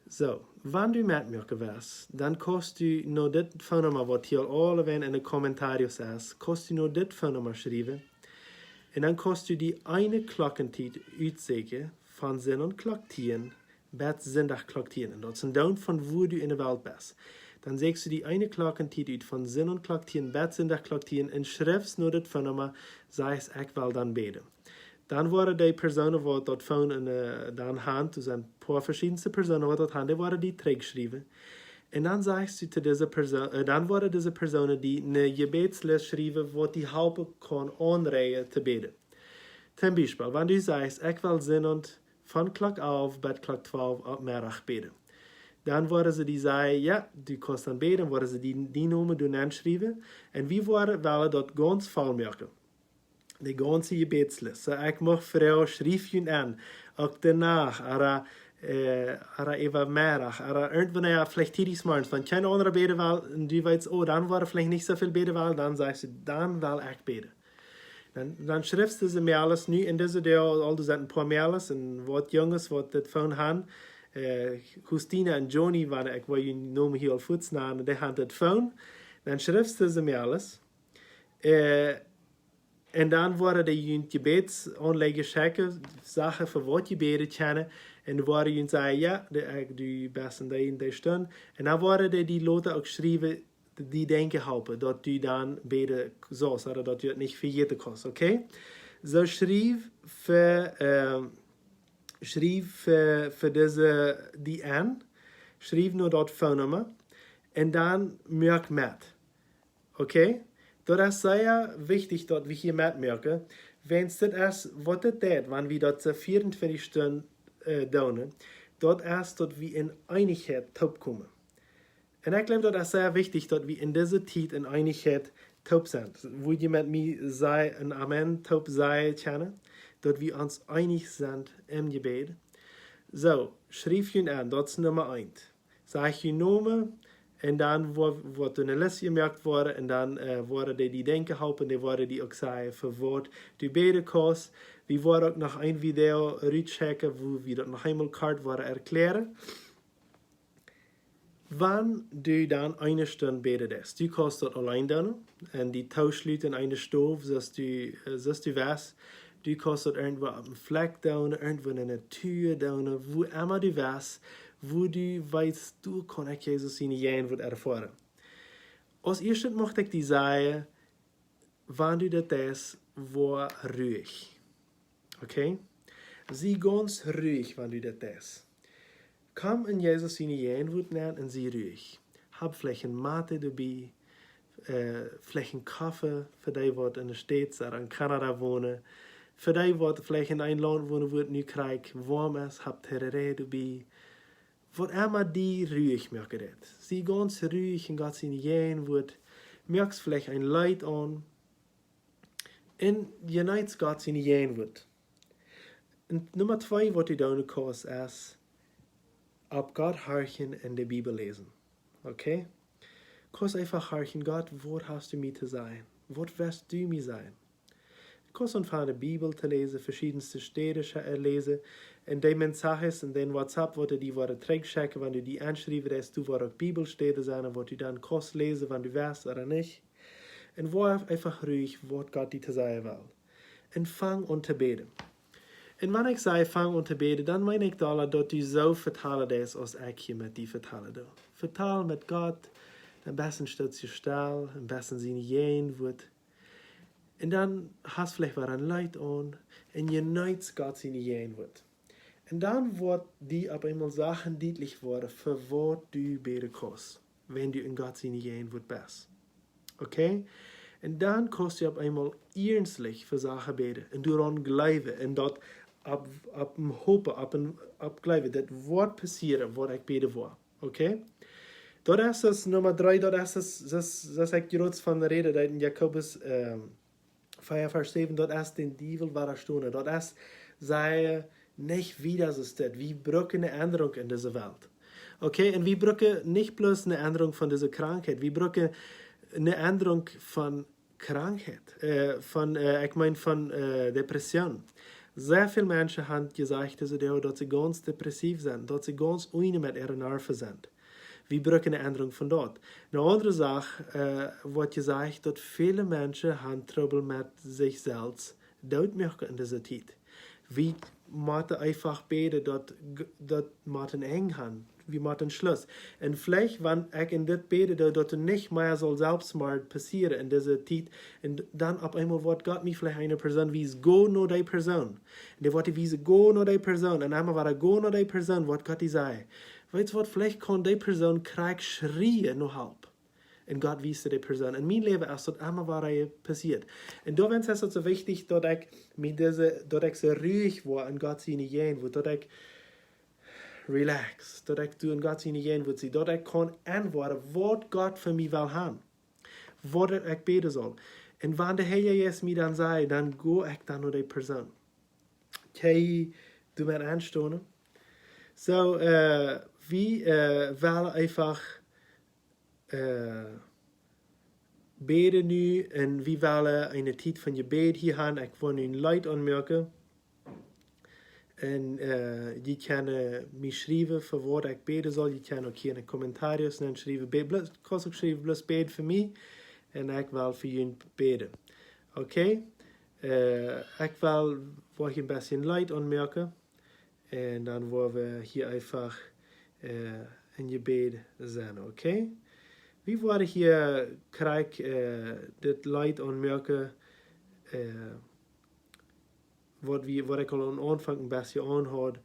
Soo, wan du metmoaken west, dan kaust du no dit Phone-Numma, waut hia aul aulawäajen en de Kommentaren es, kaust du no dit Phone-Numma schriewen. Un dan kaust du die eene Klockentiet utsieekjen von Sindach Klock tieen bat Sindach Klock tieen. Un daut es een Doont von wua du en de Welt best. Dan sieekjst du die eene Klockentiet ut von Sindach Klock tieen bat Sindach Klock tieen un schriefst no dit Phone-Numma, sajchst, ekj well dan bäden. Dan woaren dee Persoonen, waut daut Phone en, äh, dan han, daut sent een poa veschiedne Persoonen, waut daut han, dee woaren die trigjschriewen. Un dan sajchst du to dise Perso-, äh, dan woaren dise Persoonen die eene Jebädslist schriewen, waut die halpen kaun aunrejen to bäden. Toom Biespel, wan du sajchst, ekj well Sindach von Klock alf bat Klock twalf opp Meddach bäden. Dan woaren see die sajen, jo, du kaust dan bäden, woaren see die, dien Nomen doa nenschriewen. Un wie woaren, wellen daut gaunz voll moaken. De gaunze Jebädslist. Soo, ekj mucht froagen, schriew junt aun. Uk de Nacht, ooda, äh, ooda äwa Meddach, ooda irjentwanea, veleicht tiedich zemorjes. Wan kjeen aundra bäden well, un du weetst, oh, dan woaren veleicht nich soo väl bäden wellen, dan sajchst du, dan well ekj bäden. Dan, dan schriefst du dise Mails nu en dise Doag, aul doa sent een poa Mails un waut Junges, waut dit Phone han, äh, Justina un Johnny, wan ekj well june Nomen hia aul fuaz nanen, dee han dit Phone. Dan schriefst du dise Mails. Äh, un dan woaren dee junt Jebädsaunläajen schekjen, Sachen fa waut jie bäden kjennen. Un woaren junt sajen, jo, dee, äh, du best en dee, en dee Stund. Un dan woaren dee die lota uk schriewen, die denkjen halpen, daut du dan bäden saust, ooda daut du daut nich vejäten kaust, okay? Soo schriew fa, ähm, schriew fa, fa dise, die aun, schriew no daut Phone-Numma, un dan moak met, okay? Daut es sea wichtich, daut wie hia metmoaken, wiels dit es, waut et deit, wan wie daut soo vieauntwintich Stunden, äh, doonen, daut es, daut wie en Eenichkjeit toopkomen. Un ekj jleew, daut es sea wichtich, daut wie en dise Tiet en Eenichkjeit toop sent. Wudd jie met mie sajen, een Amen toop sajen kjennen, daut wie ons eenich sent em Jebäd? Soo, schriew junt aun, daut es Numma eent. Sajcht jun Nomen, un dan woa-, woat doa eene List jemoakt woaren, un dan, äh, woaren dee die denkjen halpen, dee woaren die uk sajen, fa waut du bäden kaust. Wie woaren uk noch een Video rutschekjen, wua wie daut noch eemol kort woaren erklären. Wan du dan eene Stund bäden deist, du kaust daut auleen doonen, un die tooschluten en eene Stow, soo aus du, äh, soo aus du west. Du kaust daut irjentwua opp eene Flakj doonen, irjentwua en eene Tua doonen, wua emma du west, wua du weetst, doa kaun ekj Jesus siene Jäajenwoat erfoaren. Aus ieeschtet mucht ekj die sajen, wan du daut deist, woa ruhich. Okay? Sie gaunz ruhich, wan du daut deist. Komm en Jesus siene Jäajenwoat nenn un sie ruhich. Hab veleicht een Mate doabie, äh, veleicht een Koffe fa dee, waut en de States ooda en Kanada wonen. Fa dee, waut veleicht en een Launt wonen, wua et nu krakjt woam es, hab Tereré doabie. Waut emma die ruhich moaken deit. Sie gaunz ruhich en Gott siene Jäajenwoat. Moakst veleicht een Leet aun. Un jeneetst Gott siene Jäajenwoat. Un Numma twee, waut du doonen kaust, es, opp Gott horchen un de Bibel läsen. Okay? Kaust eefach horchen: Gott, waut hast du mie to sajen? Waut west du mie sajen? Kaust aunfangen de Bibel to läsen, veschiedenste Städen scha-, äh, läsen. Un dee Mensajes un dän WhatsApp, waut dee woaren trigjschekjen, wan du die enschriewen deist, doa woaren uk Bibelstäden sennen, waut du dan kaust läsen, wan du west ooda nich. Un woa eefach ruich, waut Gott die to sajen well. Un fang aun to bäden. Un wan ekj saj, fang aun to bäden, dan meen ekj doaropp, daut du soo vetalen deist, aus ekj hia met die vetalen doo. Vetal met Gott, een bät stootst die stell, een bät siene Jäajenwoat. Un dan hast veleicht waut een Leet aun, un jeneetst Gott siene Jäajenwoat. Un dan woat die opp eemol Sachen dietlich woaren, fa waut du bäden kaust, wan du en Gott siene Jäajenwoat best. Okay? Un dan kaust du opp eemol iernstlich fa Sachen bäden un doaraun jleewen un daut opp, opp een hopen, opp een, opp jleewen, daut woat passieren, waut ekj bäden woa. Okay? Daut es daut Numma dree, daut es daut, daut, daut ekj groz von räd, daut en Jakobus, ähm, vea Varsch säwen, daut es dän Diewel wadastonen. Daut es, saj nich wieda soo aus dit. Wie brucken eene Endrunk en dise Welt. Okay, un wie brucken nich bloos eene Endrunk von dise Krankheit. Wie brucken eene Endrunk von Krankheit. Äh, von, äh, ekj meen von, äh, Depression. Sea väl Menschen haben jesajcht, aulsoo, daut see gaunz depressiv sent, daut see gaunz unjen met äare Nerven sent. Wie brucken eene Endrunk von daut. Eene aundre Sach, äh, woat jesajcht, daut väle Menschen haben Trubbel met sikj selfst dootmoaken en dise Tiet. Wie motten eefach bäden, daut g-, daut mott een Enj haben. Wie motten Schluss. Un veleicht, wan ekj en dit bäden doo, daut doa nich mea saul Selfstmoord passieren en dise Tiet, un d-, dan opp eemol woat Gott mie veleicht eene Persoon wiesen, go no dee Persoon. Un dee woat die wiesen, go no dee Persoon. Un emma wada go no dee Persoon, waut Gott die sajcht. Weetst waut, veleicht kaun dee Persoon krakjt schrieen no Help. Un Gott wiest dee Persoon. En mien Läwen es daut emma wada passieet. Un doawäajen es daut soo wichtich, daut ekj mie dise, daut ekj soo ruich woa en Gott siene Jäajenwoat, daut ekj relax, daut ekj doa en Gott siene Jäajenwoat sie, daut ekj kaun enwoaren, waut Gott fa mie well haben, waut ekj bäden saul. Un wan de Herr Jesus mie dan sajcht, dan go ekj dan no dee Persoon. Okay, du met aunstonen. Soo, äh, wie, äh, wellen eefach, äh, bäden nu un wie wellen eene Tiet von Jebäd hia haben. Ekj well nu een Leet aunmoaken. Un, äh, jie kjennen mie schriewen, fa waut ekj bäden saul. Jie kjennen uk hia en de Kommentaren dan schriewen, bä-, bloos, kaust uk schriewen, bloos bäd fa mie. Un ekj well fa junt bäden. Okay? Äh, ekj well, woa hia een bät Leet aunmoaken. Un dan woa wie hia eefach, äh, en Jebäd sennen, okay? Wie woaren hia krakjt, äh, dit Leet aunmoaken, äh, waut wie, waut ekj aul aum Aunfank een bät aunhaud,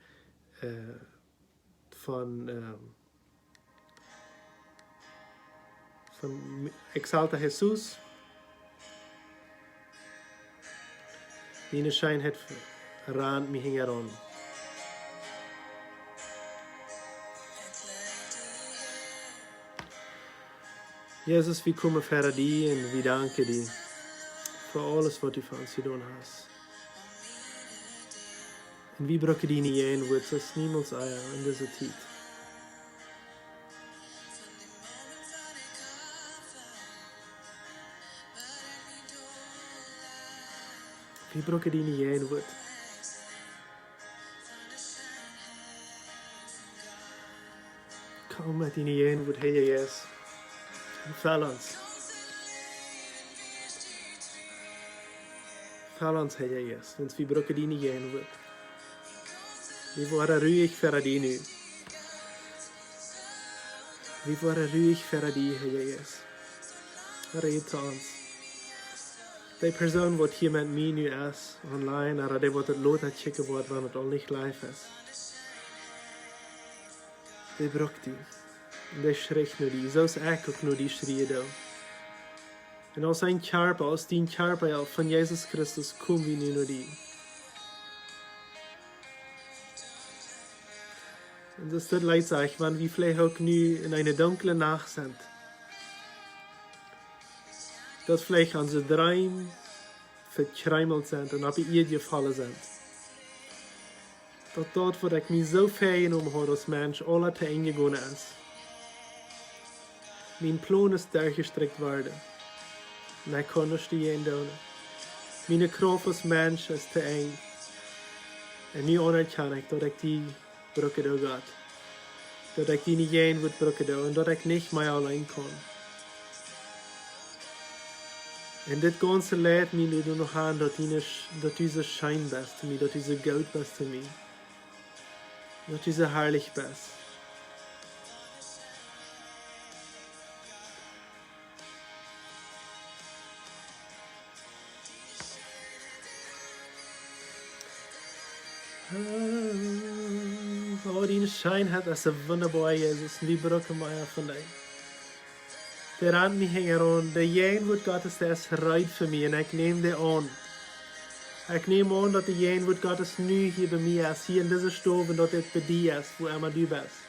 äh, von, ähm, von Exalta Jesus. Diene Scheenheit rant mie hinjaraun. Jesus, wie komen ver die un wie danken die fa aules, waut du fa ons jedonen hast. Un wie brucken diene Jäajenwoat soo aus niemols ea en dise Tiet. Wie brucken diene Jäajenwoat. Komm met diene Jäajenwoat, Herr Jesus. Un fell ons. Fell ons, Herr Jesus, wiels wie brucken diene Jäajenwoat. Wie woaren ruich ver die nu. Wie woaren ruich ver die, Herr Jesus. Räd to ons. Dee Persoon, waut hia met mie nu es, online, ooda dee, waut daut lota kjikjen woat, wan et aul nich live es. Dee brukt die. Un dee schricht no die, soo aus ekj uk no die schrieen doo. Un aus een Kjarpa, aus dien Kjarpa, jo, von Jesus Christus, kom wie nu no die. Un daut es daut Leet, saj ekj, wan wie veleicht uk nu en eene dunkle Nacht sent. Daut veleicht onse Dreem vekjreemelt sent un opp de Ieed jefollen sent. daut daut, waut ekj mie soo väajenomen haud aus Mensch, aula to Enj jegonen es. Mien Plon es derchjestrikjt worden. Un ekj kaun nuscht doajäajen doonen. Miene Krauft aus Mensch es to Enj. Un nu aunerkjan ekj, daut ekj die brucken doo, Gott. Daut ekj diene Jäajenwoat brucken doo un daut ekj nich mea auleen kaun. Un dit gaunze Leet mie nu noch aun, daut du, daut du soo scheen best to mie, daut du soo goot best to mie, daut du soo harlich best. Oh, diene Scheenheit es soo wundaboa, Jesus. Un wie brucken mea von die. Dee rant mie hinjaraun. De Jäajenwoat Gottes, dee es reed fa mie. Un ekj näm dee aun. Ekj näm aun, daut de Jäajenwoat Gottes nu hia bie mie es, hia en dise Stow, un daut dit bie die es, wua emma du best.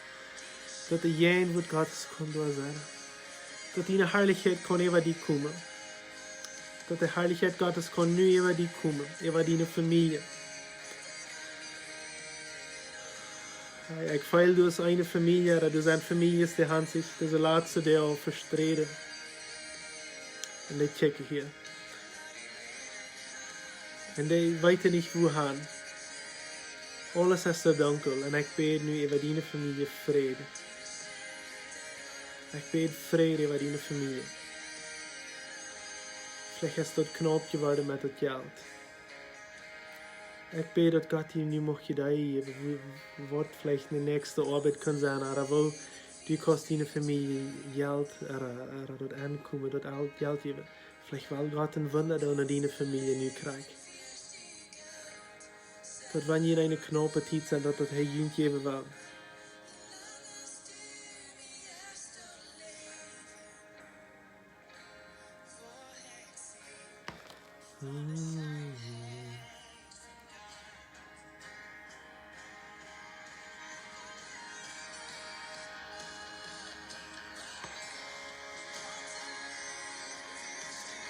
Daut de Jäajenwoat Gottes kaun doa sennen. Daut diene Harlichkjeit kaun äwa die komen. Daut de Harlichkjeit Gottes kaun nu äwa die komen, äwa diene Famielje. Herr, ekj feel, du hast eene Famielje, ooda doa sent Famieljes, dee haben sikj dise latste Doag vestreden. Un dee kjikjen hia. Un dee weeten nich, wua han. Aules es soo dunkel. Un ekj bäd nu äwa diene Famielje Fräd. Ekj bäd Fräd äwa diene Famielje. Veleicht es daut knaup jeworden met daut Jelt. Ekj bäd, daut Gott die nu mucht Ideeen jäwen, wua, waut veleicht de näakjste Oabeit kaun sennen, ooda woo du kaust diene Famielje Jelt, ooda, ooda daut Enkomen, daut Jelt jäwen. Veleicht well Gott een Wunda doonen en diene Famielje nu krakjt. Daut wan jie en eene knaupe Tiet sent, daut daut hee junt jäwen well.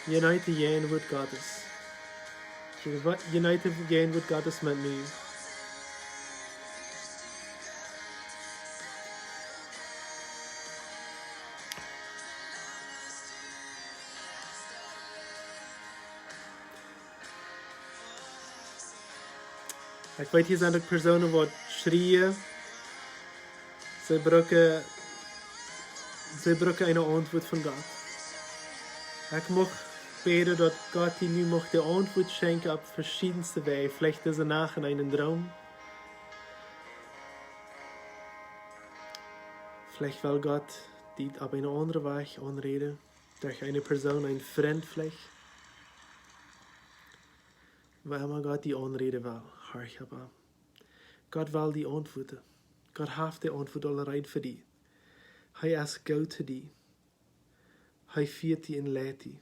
Jeneet de Jäajenwoat Gottes. Jeneet de Jäajenwoat Gottes met mie. Ekj weet, hia sent uk Persoonen, waut schrieen. See brucken, see brucken eene Auntwuat von Gott. Ekj mucht bäden, daut Gott die nu mucht de Auntwuat schenkjen opp veschiedenste Wäaj. Veleicht dise Nacht en eenen Droom. Veleicht well Gott die opp eene aundre Wäaj aunräden. Derch eene Persoon, een Frint veleicht. Wua emma Gott die aunräden well, horch opp am. Gott well die auntwuaden. Gott haft de Auntwuat aul reed fa die. Hee es goot to die. Hee fieet die un leit die.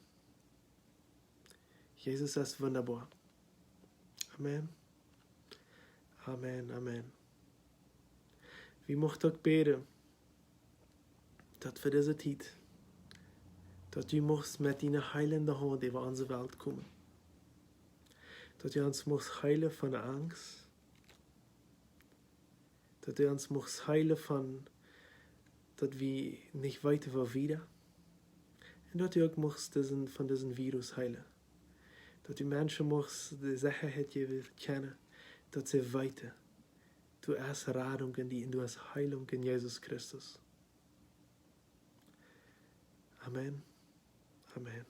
Jesus es wundaboa. Amen. Amen, amen. Wie muchten uk bäden, daut fa dise Tiet, daut du muchst met diene heelende Haunt äwa onse Welt komen. Daut du ons muchst heelen von de Angst. Daut du ons muchst heelen von, daut wie nich weeten, woo wieda. Un daut du uk muchst disen, von disen Virus heelen. Daut du Menschen muchst de Sechaheit jäwen kjennen, daut see weeten, du hast Radunk en die un du hast Heilunk en Jesus Christus. Amen. Amen.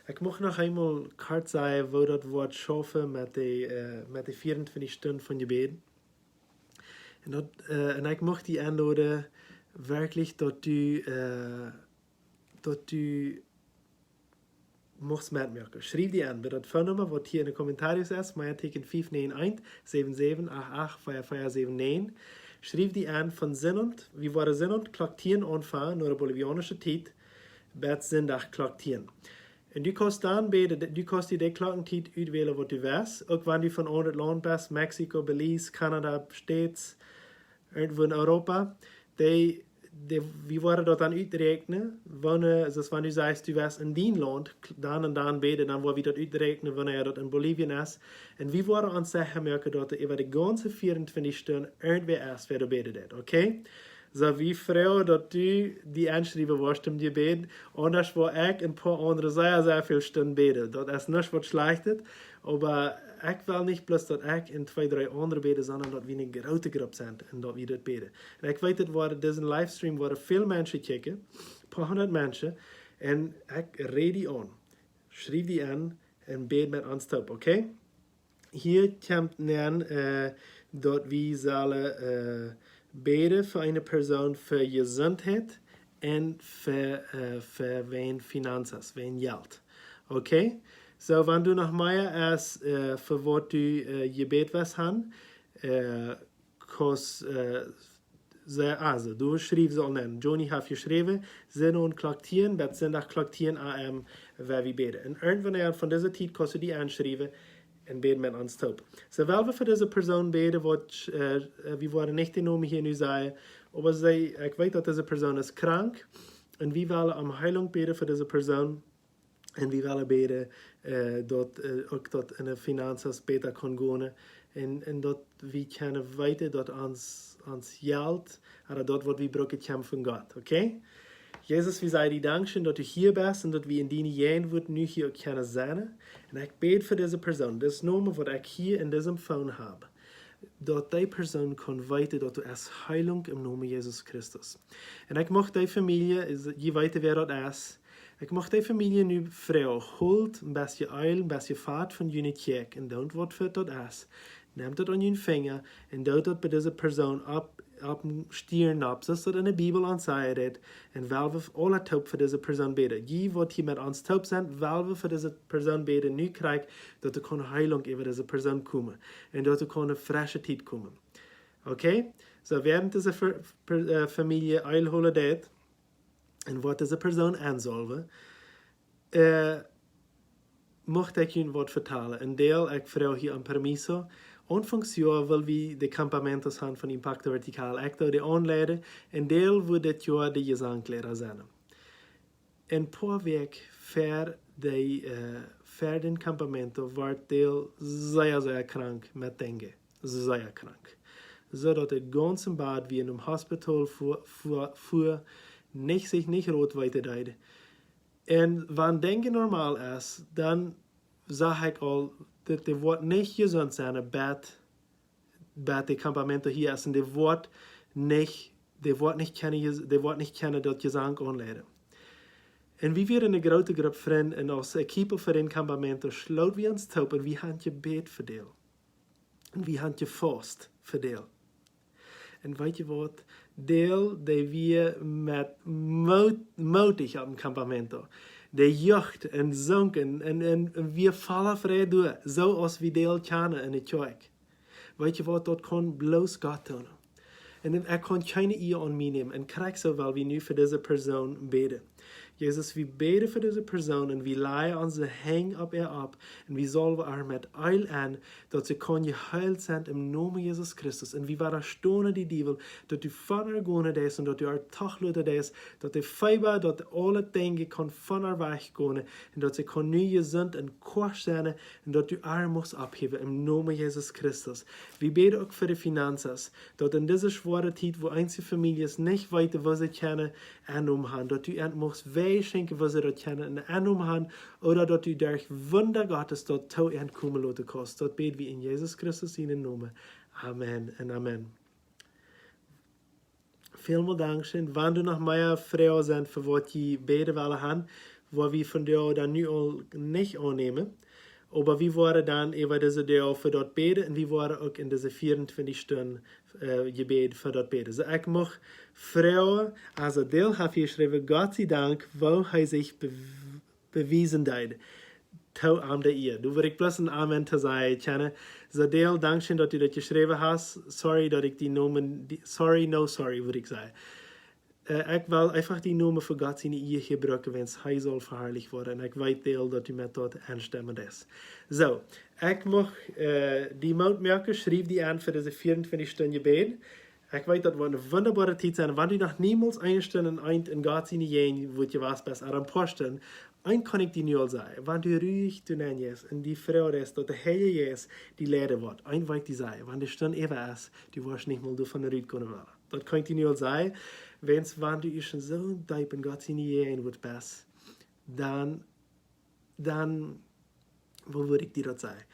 Ekj mucht noch eemol kort sajen, woo daut woat schaufen met de, äh, met de vieauntwintich Stunden von Jebäd. Un daut, äh, un ekj mucht die enloden, werkjlich, daut du, äh, daut du muchst metmoaken. Schriew die aun bie daut Phone-Numma, waut hia en de Kommentaren es, Meatieekjen fief näajen eent, säwen säwen acht acht, vea vea säwen näajen. Schriew die aun von Sindach, wie woaren Sindach Klock tieen aunfangen, no de bolivianische Tiet, bat Sindach Klock tieen. Un du kaust dan bie de, du kaust die de Klockentiet utwälen, waut du west, uk wan du von aundret Launt best, Mexiko, Belize, Kanada, States, irjentwua en Europa, dee de, wie woaren daut dan uträakjnen, wanea, soo aus wan du sajchst, du west en dien Launt, dan un dan bäden, dan woa wie daut uträakjnen, wanea daut en Bolivien es. Un wie woaren ons secha moaken, daut doa äwa de gaunze vea un twintich Stund irjentwäa es, wäa doa bäden deit, okay? Soo, wie froagen, daut du die enschriewen woascht em Jebäd, aundasch woa ekj un poa aundre sea, sea väl Stund bäden. Daut es nuscht waut Schlajchtet, oba ekj well nich bloos daut ekj un twee, dree aundre bäden, sonda daut wie eene groote Grupp sent un daut wie daut bäden. Un ekj weet, daut woat, disen Livestream woaren väl Menschen kjikjen, poa hundat Menschen, un ekj räd die aun. Schriew die aun un bäd met ons toop, okay? Hia kjemt nämen, äh, daut wie sellen, äh, bäden fa eene Persoon fa Jesuntheit un fa, äh, fa wäajen Finanzen, wäajen Jelt. Okay? Soo, wan du noch mea es, äh, fa waut du, äh, jebäden west han, äh, kaust, äh, soo, aulsoo, du schriewst aul aun. Johnny haft jeschräwen, Sindach Klock tieen bat Sindach Klock tieen A M woa wie bäden. Un irjentwanea von dise Tiet kaust du die aunschriewen un bäden met ons toop. Soo, well wie fa dise Persoon bäden, waut, äh, äh, wie woaren nich dän Nomen hia nu sajen, oba see, ekj weet, daut dise Persoon es krank, un wie wellen om Heilunk bäden fa dise Persoon. Un wie wellen bäden, äh, daut, äh, uk daut en de Finanzen bäta kaun gonen. Un, un daut wie kjennen weeten, daut ons, ons Jelt, ooda daut waut wie brucken, kjemt von Gott, okay? Jesus, wie sajen die Dankscheen, daut du hia best un daut wie en diene Jäajenwoat nu hia uk kjennen sennen. Un ekj bäd fa dise Persoon, disen Nomen, waut ekj hia en disen Phone hab, daut dee Persoon kaun weeten, daut doa es Heilunk em Nomen Jesus Christus. Un ekj mucht dee Famielje, jie weeten, wäa daut es, ekj mucht dee Famielje nu froagen, holt een bät Eelj, een bät Fat von june Kjäakj un doont waut fa daut es. Nemt daut aun jun Finja un doot daut bie dise Persoon opp, opp dän Stiernknoop, soo aus daut en de Bibel ons sajcht, un well wie aula toop fa dise Persoon bäden. Jie, waut hia met ons toop sent, well wie fa dise Persoon bäden, nu krakjt, daut doa kaun Heilunk äwa dise Persoon komen un daut doa kaun eene fresche Tiet komen. Okay? Soo, wäarent dise Fa-, Fa-, äh, Famielje Eelj holen deit un waut dise Persoon aunsalwen, äh, mucht ekj junt waut vetalen. Een Deel, ekj froag hia om permiso. Aunfangs Joa wull wie de campamentos han von Impacto Vertical. Ekj doo dee aunleiden. Een Deel wudd dit Joa de Jesanklehrer sennen. Een poa Wäakj ver de, äh, ver dän campamento wort Deel sea, sea krank met dengue. Sea krank. Soo daut de gaunze Bad wia em Hospital, fua, fua, fua, nich, sikj nich rot weeten deed. Un wan dengue normal es, dan sach ekj aul, daut dee woat nich jesunt sennen, bat, bat de campamento hia es. Un dee woat nich, dee woat nich kjennen, dee woat nich kjennen daut Jesank aunleiden. Un wie wieren eene groote Grupp Frind un aus equipo fa dän campamento schloot wie ons toop un wie han jebäden fa Deel. Un wie han jefaust fa Deel. Un weet jie waut? Deel, dee wia met moot-, mootich opp dän campamento. Dee jucht un sunk un, un, un, un wia voll Freid doa, soo aus wie Deel kjanen en de Kjoakj. Weet jie waut, daut kaun bloos Gott doonen. Un ekj kaun kjeene Iea aun mie nämen. Un krakjt soo well wie nu fa dise Persoon bäden. Jesus, wie bäden fa dise Persoon un wie lajen onse Henj opp äa opp. Un wie salwen äa met Eelj aun, daut see kaun jeheelt sennen em Nomen Jesus Christus. Un wie wadastonen dän Diewel, daut du von äa gonen deist un daut du äa trigj loten deist, daut de Feeba, daut aule Dinja kaun von äa wajch gonen un daut see kaun nu jesunt un krakjt sennen un daut du äa muchst opphäwen em Nomen Jesus Christus. Wie bäden uk fa de Finanzen, daut en dise schwoare Tiet, wua eenje Famieljes nich weeten, woo see kjennen Ennom han, daut du an muchst Wäaj schenkjen, woo see daut kjennen Ennom han, ooda daut du derch Wunda Gottes daut to an komen loten kaust. Daut bäd wie en Jesus Christus sienen Nomen. Amen un amen. Välmol dankscheen. Wan doa noch mea Froagen sent fa waut jie bäden wellen han, woa wie von doa dan nu aul nich aunnämen. Oba wie woaren dan äwa dise Doag fa daut bäden un wie woaren uk en dise vea un twintich Stund, äh, Jebäd fa daut bäden. Soo, ekj mucht froagen, aulsoo Deel haft jeschräwen, Gott sie Dank, woo hee sikj be-, bewiesen deed. To am de Iea. Doa wudd ekj bloos een Amen to sajen kjennen. Soo Deel, dankscheen daut du daut jeschräwen hast. Sorry daut ekj dien Nomen, die, sorry, no sorry, wudd ekj sajen. Äh, ekj well eefach dien Nomen fa Gott siene Iea brucken, wiels hee saul veharlicht woaren. Un ekj weet, Deel, daut du met daut enstemmen deist. Soo, ekj mucht, äh, die Moot moaken, schriew die aun fa dise vea un twintich Stund Jebäd. Ekj weet, daut woat eene wundaboare Tiet sennen, wan du noch niemols eene Stund en eent en Gott siene Jäajenwuat jewast best, ooda een poa Stunden, eent kaun ekj die nu aul sajen: Wan du ruich doa nenjeist un die froagst, daut de Heilje Jeist die leiden woat, eent weet ekj die sajen: Wan de Stund äwa es, du woascht nich mol doavon rutkomen wellen. Daut kaun ekj die nu aul sajen, wiels wan du ieescht soo deep en Gott siene Jäajenwuat best, dan, dan, woo wudd ekj die daut sajen?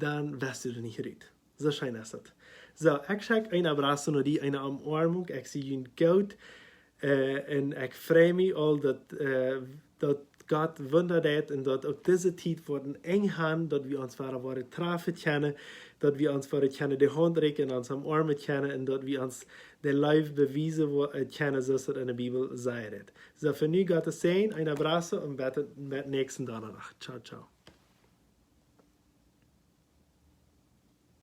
Dan woascht du doa nich rut. Soo scheen es daut. Soo, ekj schekj een abrazo no die, eene Omoarmunk. Ekj sie junt goot. Äh, un ekj frei mie aul, daut, äh, daut Gott Wunda deit un daut uk dise Tiet woat een Enj han, daut wie ons wada woaren trafen kjennen, daut wie ons wada kjennen de Haunt rieekjen un ons omoarmen kjennen un daut wie ons de Leew bewiesen wo-, äh, kjennen, soo aus daut en de Bibel sajcht. Soo, fa nu Gott sienen Säajen, een abrazo un bat, bat näakjsten Donnadach. Ciao, ciao.